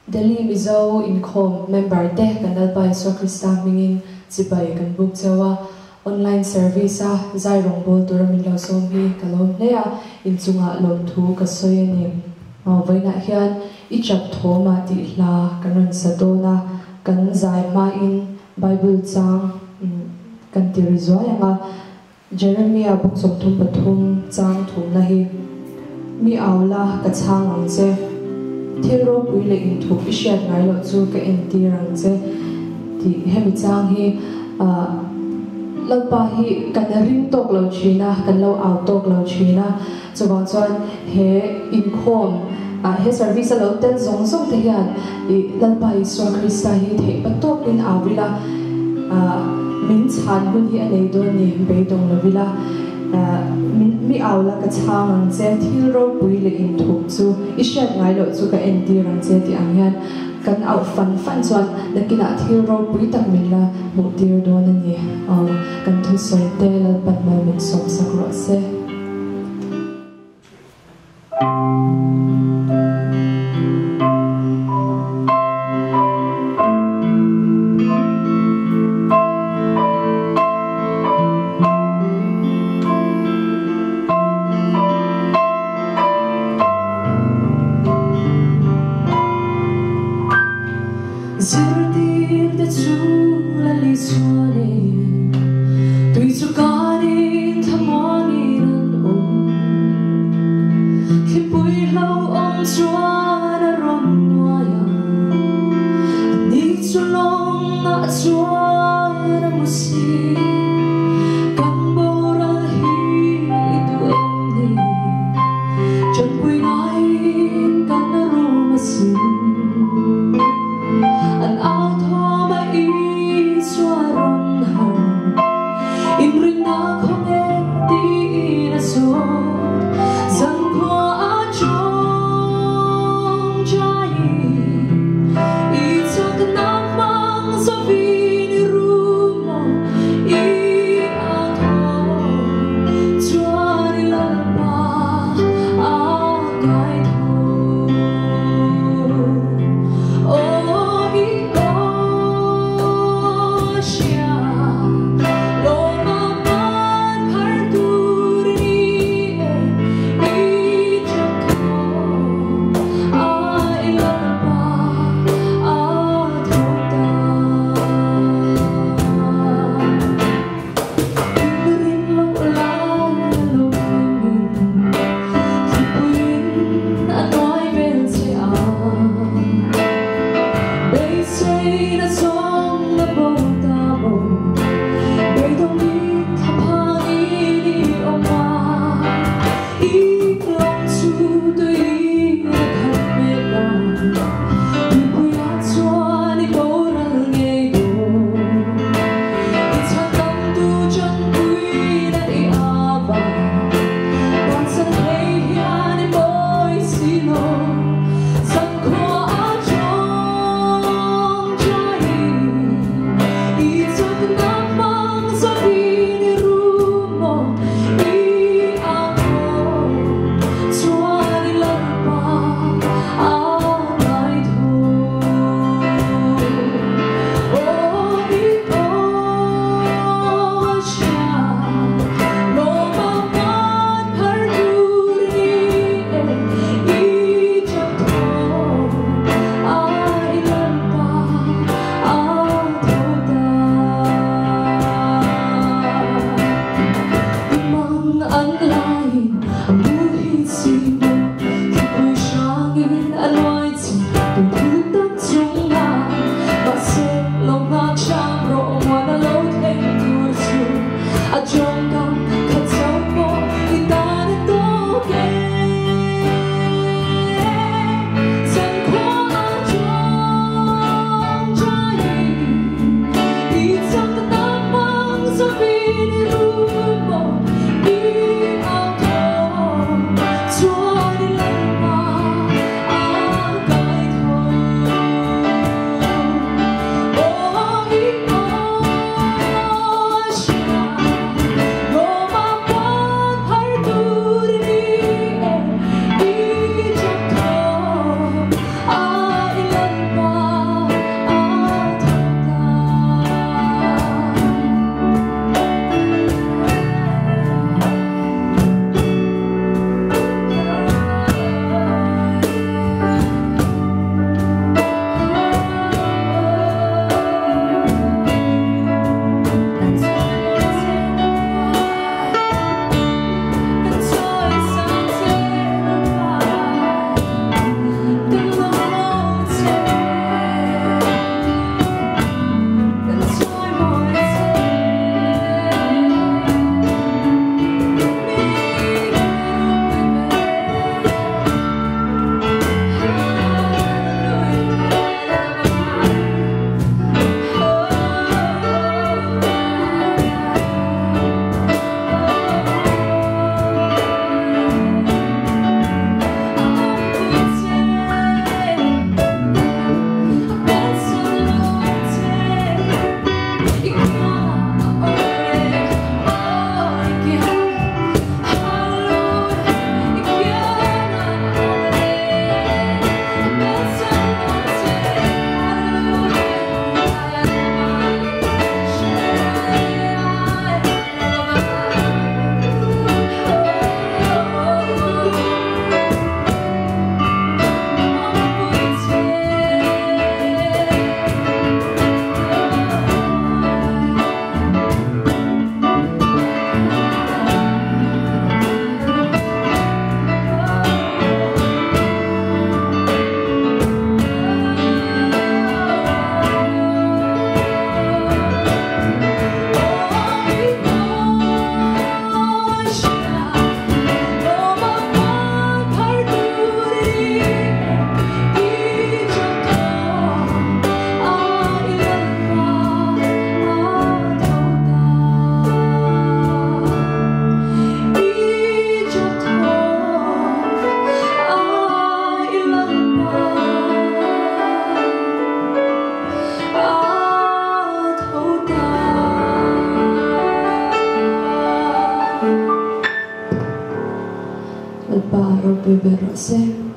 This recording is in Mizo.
Delhi Mizo Inkhawm member te kan Lalpa Isua Krista hmingin chibai kan buk cheu a, online service a zai rawngbawl tura min lo sawm hi ka lawm hle a, inchungah lawmthu ka sawi a ni. Vawiinah hian i chap thawm ah tih hla kan rawn sa dawn a, kan zai hmain Bible chang kan ti ri zuai ang a, Jeremia buk 33 chang thumna hi, Mi au la, ka chhang ang che. Thil ropui leh inthup i hriat ngai loh chu ka entir ang che tih hemi chang hi Lalpa hi kan ring tawk lo thin a, kan lo au tawk lo thin a. Chuvang chuan he inkhawm he service a lo tel zawng zawng te hian i Lalpa Isua Krista hi theih pa tawkin au ila, min chhan hun hi a nei dawn ni, beidawng lo ila, min mi au la ka chhang ang che, thil ropui leh inthup chu i hriat ngai loh chu ka entir ang che tih ang hian kan auh fan fan chuan nakinah thil ropui tak min la hmuh tir dawn a ni. Kan thusawi te Lalpan mal min sawmsak rawh se. Zirtirte chu Lal Isuanin tui chu kanin thlamuangin an awm. Thlipui hlauhawm chuan a rawn nuai a, ani chu lawngah chuan a mu si. Kan boral hi i duh em ni? Chanpui ngaiin kan rum asin. An au thawm a Isua rawn har, inrinna khawng e tiin a zawt. Zankhua a chawng chaiin i chakna hmang zavin i rum maw i au thawm chuan i Lalpa a kai tho. Aw i aw hria lawma pan phar tur ni e i chak tho a i Lalpa a tho ta. Inring loh lai a lo thlengin thlipuiin a nuai vel che a. Beiseina zawng a bo ta maw, beidawngin thlaphangin i awm a. I lawng chu tuiin a khat mek a, tuipuiah chuan i boral ngei dawn. I chhandamtu chanpuina i ava, bansan thei hian i mawi si lo. Zankhua a chawng chaiin i chakna hmang zavin i rum maw i au thaw chuan i Lalpa a ngai tho. Aw i aw hria lawma pan phar tur ni e i chak thaw a i Lalpa a tho ta. I mang an laiin a muhil si maw, thlipui hrangin a nuai chin tui thuk tak chungah. Mahse lo nghak hram rawh muan a lo thleng tur chu a tawngkam khat chauh pawh i tan a tawk e. Zankhua a chawng chaiin i chakna hmang zavin i rum maw i au thaw chuan i Lalpa a kai tho. Lalpa ropui ber rawh se.